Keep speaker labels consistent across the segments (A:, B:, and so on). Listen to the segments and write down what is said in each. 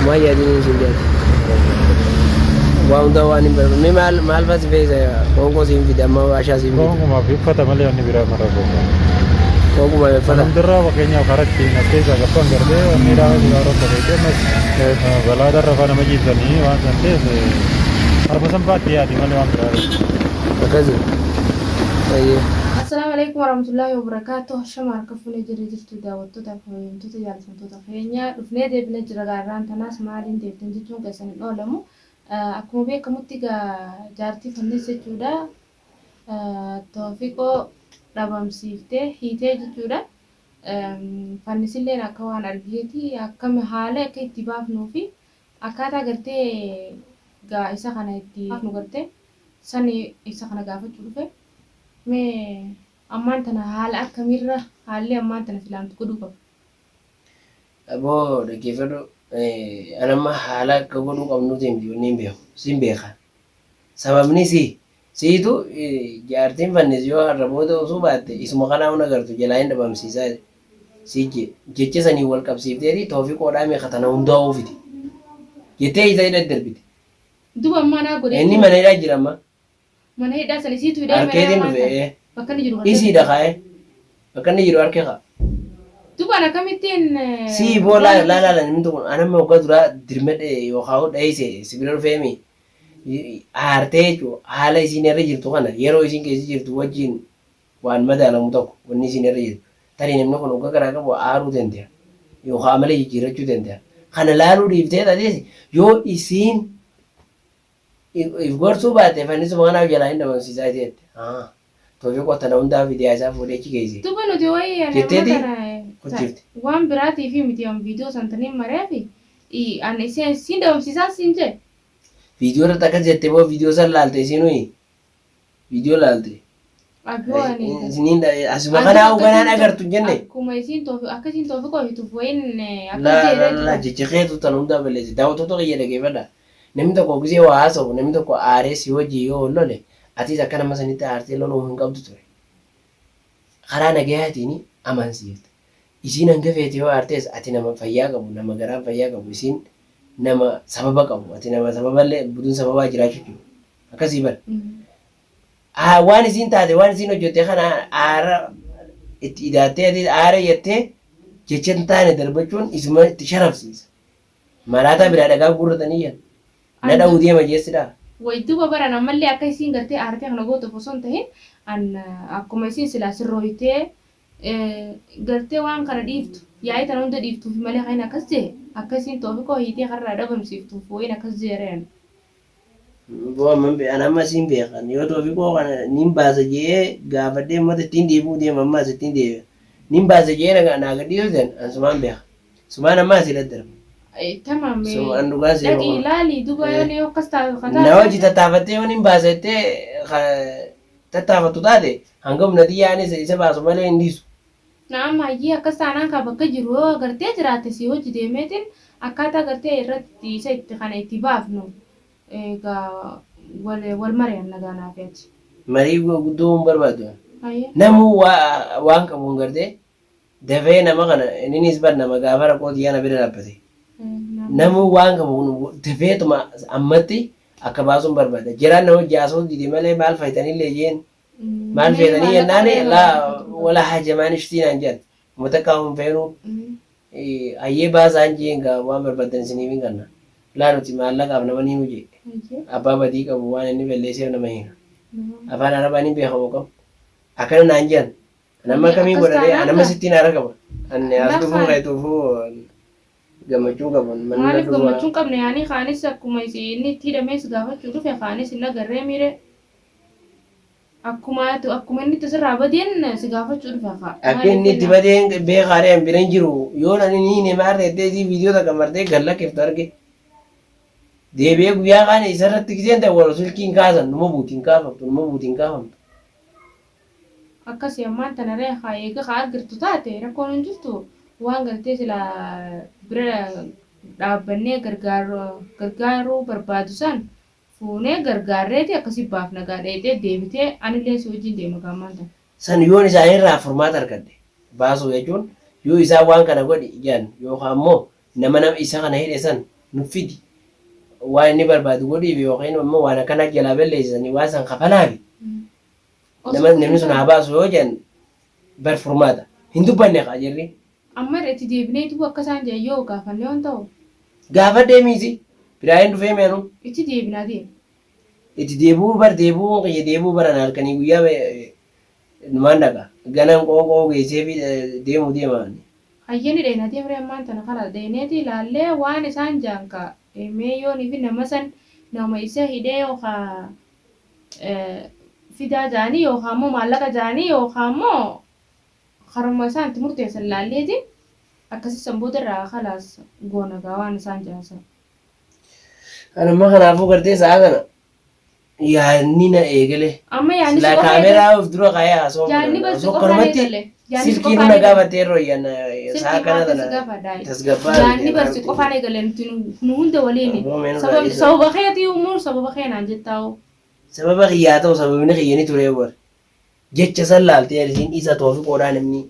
A: Homaa hin yaadin siin jaati. Waa hundaa waan hin barbaanne. Mee maal maal fa'aa si feesa qoonqoo siin fide amma waashaa siin fide.
B: Qoonqumaa fi uffata malee wanni biraa marra qoonqoo.
A: Qoonquma
B: Kan
A: uffata.
B: hundarraa fakkeenyaaf karaa ittiin as keessaa gabbaan gartee wanni raawwa biraa tokko beekee ammas balaa darra faa nama ciibsanii waan san ta'eef harma san baatti yaadi malee waan biraa.
A: Akkasi. Ayyee.
C: Assalaamu alaikum warahmatullaahi wabarakaatuh. Ashama harka fuunee jirra jirtu daawwattoota fi kabajamtoota jaallatamtoota keenya dhufnee deebine jira gaarraan tanaas maaliin deebtan jechuun keessan hin oolamu. Akkuma beekamutti egaa jaartii fannis jechuudha Toofiqoo dhabamsiiftee hiitee jechuudha. Fannisilleen akka waan argeeti akkami haala akka itti baafnuu fi akkaataa gartee gaa isa kana itti baafnu gartee sani isa kana gaafachuu dhufe. Mee ammaan tana haala akkamiirra haalli ammaan tana silaa nuti godhuu qabnu?
A: Aboo dhaggeeffadhu an amma haala akka godhuu qabnuuti miti wanni hin beeku sin beeka. Sababni si siitu jaartiin fannis yoo har'a booda osoo baatte isuma kanaa hun agartu jalaa hin dhabamsiisaa si je jecha saniin wal qabsiifteeti toofiqoodhaa meeqa tana hundaa oofite jettee isa hidha darbite.
C: Duba ammaa naa godhee
A: Inni mana hidhaa jira amma.
C: Mana hidhaa san isiitu hidhee mana
A: Harkeetiin
C: ammaan
A: dhufe
C: tana
A: ee.
C: bakka inni jiru gartee
A: Isiidha
C: beekta.
A: kaa'ee. Bakka inni jiru harkee kaa.
C: Duba an akkamittiin
A: Sii boo
C: waan
A: laa
C: akkasii
A: laa laa namni kun anamma waggaa duraa dirmadhe yookaan dheeyse si bira dhufeemi aartee jechuun haala isiin irra jirtu kana yeroo isiin keessa jirtu wajjin waan madaalamu tokko wanni isiin irra jirtu tarii namni kun waggaa garaa qabu aaruu danda'a yookaan amala jijjiirrachuu danda'a kana laaluu dhiiftee taatees yoo isiin If gorsuu baate fannisuma kanaaf jalaa hin dhabamsiisaa isii jette. Haa. Toofiqoo tana hundaa fidiyaa isaa fuudhee achi geesse.
C: Duba nuti wayi ani amma
A: Jetteeti
C: tana
A: kuchifte.
C: waan biraatiifi miti an video san tanin mareefi an isiin siin dhabamsiisaan siin jee.
A: Viidiyoo irratti akkas jette moo viidiyoo san laalte isiinui? Viidiyoo laalte.
C: Aboo ani
A: Isiniin asuma
C: Ani
A: kanaa
C: akka
A: ganaan
C: isiin
A: agartu hin jenne.
C: Akkuma isiin toofi akka isiin toofiqoo hituuf wayin akkas
A: Laa
C: jeeree
A: laa laa
C: duba.
A: jecha keetu tan hundaa balleesse. Daawwattoota kiyya dhageeffadha. Namni tokko gisee waa haasawu namni tokko aaree si wajjin yoo wal lole atis akka nama sanitti aartee loluu hin qabdu ture. Karaa nagayaatiin amansiifta. Isiin hanga feete yoo aartes ati nama fayyaa qabu nama garaan fayyaa qabu isiin nama sababa qabu ati nama sababallee budun sababaa jiraachuu jiru. Akkasii bar. Waan isiin taate waan isiin hojjette kana aara itti idaattee atis aara jettee jecha hin taane darbachuun isuma itti sharafsiisa. Maraataa biraa dhagaa guurratanii iyyan. Na dha'uu deema jeessi dhaa.
C: Way duba baran ammallee akka isiin gartee aartee kana gootuuf osoo hin tahin an akkuma isiin silaa sirrooytee gartee waan kana dhiiftu yaa'ii tana hunda dhiiftuufi malee kan inni akkas jee akka isiin toofiqoo hiitee karraa dhabamsiiftuuf wayin akkas jeeree an.
A: Boo amman be an amma siin beekan yoo toofiqoo kana nin baasa je'ee gaafadhee ummata ittiin deebi'uu deema ammaas ittiin deebi'a nin baasa je'ee na naa gadhiisuu didan an sumaan beeka sumaan ammaas hidha darba
C: Tamaam
A: Suma an dhugaa si
C: dhaqii
A: hima.
C: ilaali duba yoo ni akkas taatu ka
A: Na
C: taate
A: hojii tattaafattee yoo nin baasa jettee tattaafattu taate hanga humna xiyyaanis isa baasu malee hin dhiisu.
C: Na'am hayyee akkas taanaan kaa bakka jiru yoo agartee jiraatte sii hojji deemeetiin akkaataa gartee irratti isa itti kana itti baafnu egaa wal wal mari'anna gaa naafi ati.
A: Marii guddoo hin barbaadu ani.
C: Hayyee.
A: Namuu waa waan qabuun gartee dafee nama kana inninis bar nama gaafa rakkoo tiyyaa na bira dhaabbate. Namuu waan qabu dafeetuma ammatti akka baasuun barbaada. Jiraan na hojii haasa'uu dide malee maal fayitanillee jeen Maal feetanii jennaani laa wala hajamaan ishtii naan jedhan. Uma takkaa hin feenu hayyee baasaan jeen gaa waan barbaaddan isiniif hin kanna. Laa nuti maallaqaaf nama ni huje. Abbaa badii qabu waan inni balleesseef nama hiika. Afaan Arabaa ni beekamu kam. Akkana naan jedhan. Nama akkamii godhadhee anama sittiin haara qaba. Ani as dhufuu keetuufuu gammachuu qabu. Manni na
C: Maaliif
A: dhufuu
C: gammachuu hin qabne yaanii kaanis akkuma inni itti hidhamees gaafachuu dhufe kaanis hin agarree miiree. Akkuma ati akkuma inni itti sirraa badeen si gaafachuu dhufe kaa.
A: Akka inni itti badeen beekaa ree an bira hin jiru. Yoon ani ni hine maarree jettee isii viidiyoo takka martee gad lakkiftu arge. Deebi'ee guyyaa kaan isarratti giseen ta'e wal silkii hin kaasan numa buuti hin kaafamtu numa buuti hin kaafamtu.
C: Akkasi ammaan tana ree kaa eega kaa argirtu taate rakkoon hin jirtu waan gartee silaa bira dhaabbannee gargaaruu barbaadu san Fuunee gargaarreeti akkasi baafna gaa dheyxee deebitee anilleen si wajjiin deema gaa ammaan tana.
A: San yoon isaanirraa furmaata argadhe baasuu jechuun yoo isaan waan kana godhi jedhan yookaan immoo nama nama isa kana hidhe san nu fidi waan inni barbaadu godhiif yookiin ammoo waan akkanaa jalaa balleessisanii waan san kafalaafi nama namni sun haa baasu yoo jedhan bar furmaata hin dubbanne kaa jarri.
C: Amma irra itti deebineetu akka isaan jedhan yoo gaafanne yoon ta'u.
A: Gaafadhee miisi Biraahin dhufee mi anuu.
C: Itti deebinaa deemi.
A: Itti deebi'uu bar deebi'uun kiyya deebi'uu bara na halkanii guyyaa numaan dhaqa ganan qoonqoo geesseefi deemu deema ani.
C: Hayyee ni dheyna deem ree ammaan tana kalas dheyneeti laallee waan isaan ja'an ka mee yoonifi nama san nama isa hidhee yookaa fidaa ja'anii yookaa immoo maallaqa ja'anii yookaa immoo karuma isaan itti murteessan laalleeti akkasi san booda irraa kalaas goona gaa waan isaan ja'an san.
A: An amma kanaafuu gartee sa'a kana yaadni na eegale.
C: Amma yaadni si
A: Silaa
C: qofa eegale.
A: kaameraa of dura kaa'ee haasawaa
C: Yaadni
A: godhan.
C: bar si
A: Osoo
C: qofaan
A: akkanumatti
C: eegale. Yaadni si
A: silkii
C: qofaan
A: nu na
C: eegale.
A: gaafatte yeroo iyyan sa'a
C: Silkii
A: kana
C: maal si
A: tana
C: gaafadha?
A: tasgabbaa
C: Yaadni
A: miti
C: bar si
A: akkanumatti.
C: qofaan eegale nuti nu hunda waliini.
A: Ammoo mee nurraa
C: Sabab
A: dhiisa.
C: sababa keetii umur sababa keenaan jettaa'u.
A: Sababa kiyyaa ta'u sababni kiyya ni ture bar. Jecha san laaltee isiin isa toofiqoodhaa namni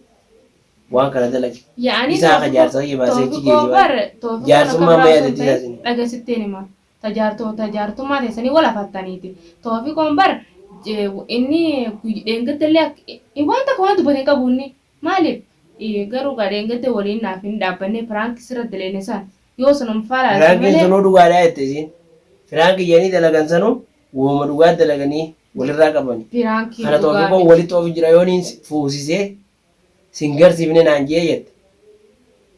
A: waan kana dalage.
C: Yaa'anii
A: Isaa ka
C: toofiqoo
A: jaarsa kiyya baasee achi
C: toofiqoo
A: geesse
C: bar
A: waan.
C: toofiqoon akka
A: Jaarsummaa
C: biraa
A: amma
C: osoo hin
A: yaadatti
C: ta'in
A: isaa isin.
C: dhagesitteen hima. Ta jaartummaa teessanii wal afattaniiti. Toofiqoon bar inni dheengadda illee waan takka waan dubbate hin qabu inni. Maaliif garuu gaa dheengadda waliin naaf hin dhaabbanne piraanki sirra daleene san yoo sanuma faa laalte
A: Firaankiin
C: malee.
A: sunuu dhugaadhaa jette isiin. Firaanki jedhanii dalagan sanuu woma dhugaa dalaganii walirraa qabani.
C: Piraankiin
A: Kana
C: dhugaa
A: Toofiqoon
C: miti.
A: walitti oofu jira yooniin fuusisee sin garsiifne naan jee jette.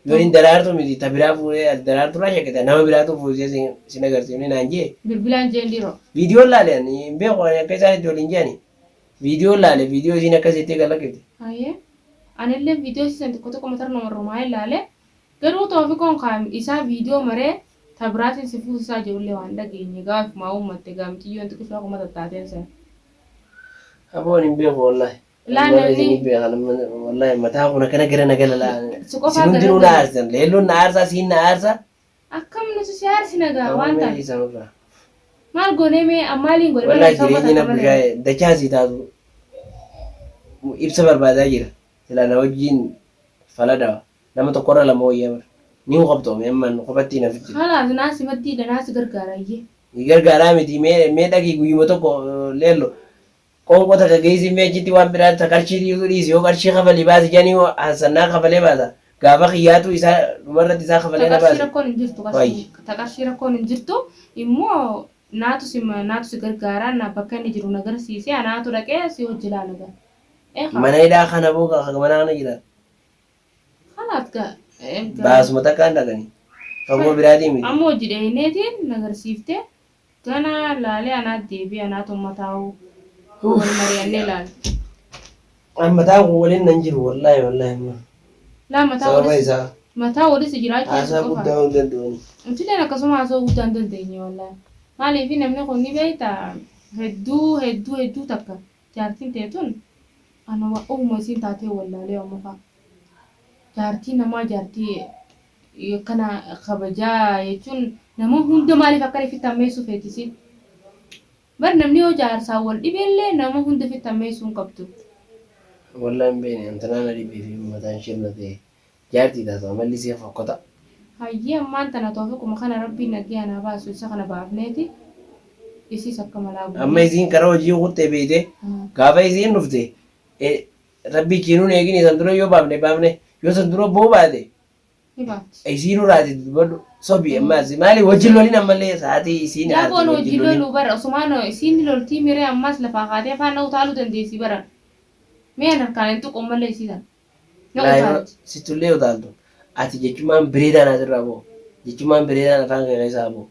A: Yooniin daraartu miti ta biraa fuudhee ati daraarturraa shakkita nama biraatu fuusisee sin sin agarsiifne naan jee.
C: Bilbilaan jeen dhiiroo.
A: Viidiyoon laale ani hin beeku ani akka isaan itti waliin jeani. Viidiyoo laale viidiyoo isiin akkas jettee gad lakkifte.
C: Hayyee. Anillee viidiyoo isii san xiqqoo xiqqoo matarra nama romaa ilaale. Garuu Toofiqoon kaa isaa viidiyoo maree ta biraatiin si fuusisaa jedhullee waan dhageenye gaa ifumaa uummatte gaa miciyyoon xiqishoo akkuma tattaateen san.
A: Aboo ani hin beeku wallahi.
C: Laa
A: Warra
C: namni
A: isinii beekan amma wallahi mataa kun akkana gara na gala laa.
C: si qofaa
A: Isin hundinuu na
C: gara gala.
A: aarsitan. Leelloon na aarsaa siin na aarsaa.
C: Akkam nuti si aarsina gaa
A: Aboo
C: waan
A: mee
C: taate.
A: dhiisaa nurraa.
C: Maal goonee mee maaliin godhe malee
A: Wallahi
C: sababa
A: jireenyi na
C: takka malee.
A: bushaa'e dachaa sii taatu ibsa barbaadaa jira. Silaa na wajjiin fala dhawa. Nama tokkorra lama wayya bar. Ni qabxoome amma kophatti na jira.
C: Kalaas naa si maddiidha naa si gargaara iyyee.
A: Gargaaraa miti mee mee dhaqii guyyuma tokko leello qoonqoo takka geessi mee achitti waan biraa ta qarshii dhiisuu dhiisi yoo qarshii kafalii baasi jedhanii hassannaa kafalee baasa. Gaafa kiyyaatu isaa dhumarratti isaa
C: Ta
A: kafalee na
C: qarshii
A: baase.
C: rakkoon hin jirtu
A: Waayyi.
C: qarshii ta qarshii rakkoon hin jirtu immoo naatu si naatu si gargaara na bakka inni jiru na garsiise anaatu dhaqee si hojii laala gaa. Eekaa.
A: Mana hidhaa kana boo mana kana jira.
C: Kalaas gaa erga
A: Baasuma takkaan dhaqanii. Fagoo biraatii miti.
C: amma hojii dheyneetiin na garsiifte gana laalee anaa deebi'e anaatu ummataa'u wal mari'annee laala.
A: An mataan kun waliin nan jiru wallaahi wallaahi amma.
C: Laa mataa
A: Sababa
C: walis
A: isaa
C: mataa walis jiraachuu si
A: haasaa
C: qofa.
A: guddaa hin danda'ani.
C: Nutilleen akkasuma haasa'uu guddaa hin dandeenye wallaahi. Maaliif namni kun ni beekta hedduu hedduu hedduu takka jaartiin tee tun ana waa uuma isiin taatee wallaalee amma fa'a. Jaartii namaa jaartii akkana kabajaa jechuun nama hunda maaliif akkana ifitti hammeessuu feeti isiin? Bar namni yoo jaarsaan wal dhibeellee nama hunda ifitti hammeessuu hin qabdu.
A: Wallahi hin beekne antanaa na dhibee fi mataan ishee na ta'e jaartii taatu amalli ishee fokkota.
C: Hayyee ammaan tana toofiquma kana rabbiin nagayaan haa baasu isa kana baafneeti isiis akka malaa
A: Amma
C: goonee.
A: isiin karaa hojii kuttee beeyte gaafa isiin dhufte rabbii kiinuun eegini san dura yoo baafne baafne yoo san dura boo baate
C: Ni baafti.
A: isiin uraati dubbadhu sobi ammaas maali wajjin lolin ammallee sa'aatii isiin
C: Jaaboon
A: aarti
C: hojii
A: wajjin lolin.
C: loluu bara osumaan isiin ni loltii miree ammaas lafaa kaatee afaan na utaaluu dandeessi bara. Mee an harkaan hin tuqu ammallee isii tana. Na
A: Laa yeroo
C: utaalti.
A: sittullee utaaltu ati jechumaan bireedaan asirraa boo jechumaan bireedaan afaan kee keessaa boo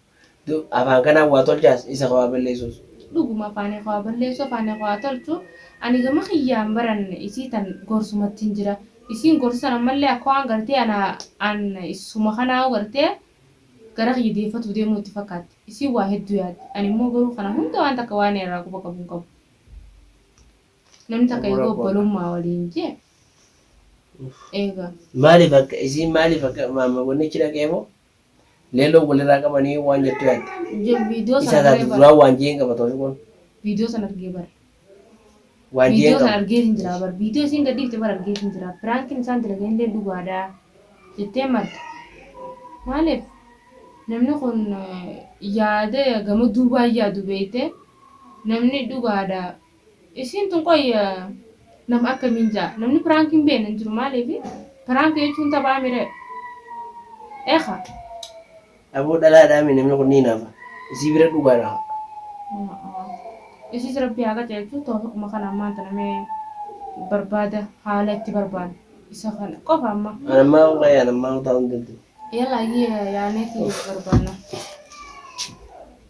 A: afaan kanaan waa tolchaas isa waa balleessuus.
C: Dhuguma afaanii waa balleessu afaanii waa tolchu ani gama kiyyaan baran isii tan gorsumattiin jira. Isiin gorsa san ammallee akka waan gartee ana an isuma kanaa gartee gara kiyya deeffatuuf deemuu itti fakkaatti. Isiin waa hedduu yaaddi. Ani immoo garuu kana hunda waan takka waan irraa quba qabu hin qabu. Namni takka
A: Aboo
C: eega
A: rakkoodha.
C: obbolummaa waliin jee eega.
A: Maaliif akka isiin maaliif akka maamma wannichi dhaqee moo leelloo walirraa qabanii waan jettu yaadde.
C: Viidiyoo
A: Isa
C: sana
A: taatu
C: argee bara.
A: duraan waan jeen qaba toofiqoon.
C: Viidiyoo sana argee bara.
A: Waan jeen
C: Viidiyoo sana
A: qaba.
C: argee hin jira bara. Viidiyoo isiin gad dhiifte bara argee hin jira. Piraankiin isaan dalagan illee dhugaadha jettee marte. Maaliif? Namni kun yaada gama duubaa yaadu beeyte namni dhugaadha. Isiin tun qoy nama akkamiin ja'a namni piraank hin beekne hin jiru maaliif piraank jechuun taphaa mire eeka.
A: Aboo dhalaadhaa mi namni kun ni hinaafa. Isii bira dhugaadha.
C: Isiis rabbi haa qajeelchu toofiquma kana ammaan tana mee barbaada haala itti barbaannu isa kana qofa amma.
A: An ammaa qofa an ammaa taa'uu hin danda'u.
C: Yalla ayyee yaaneeti barbaanna.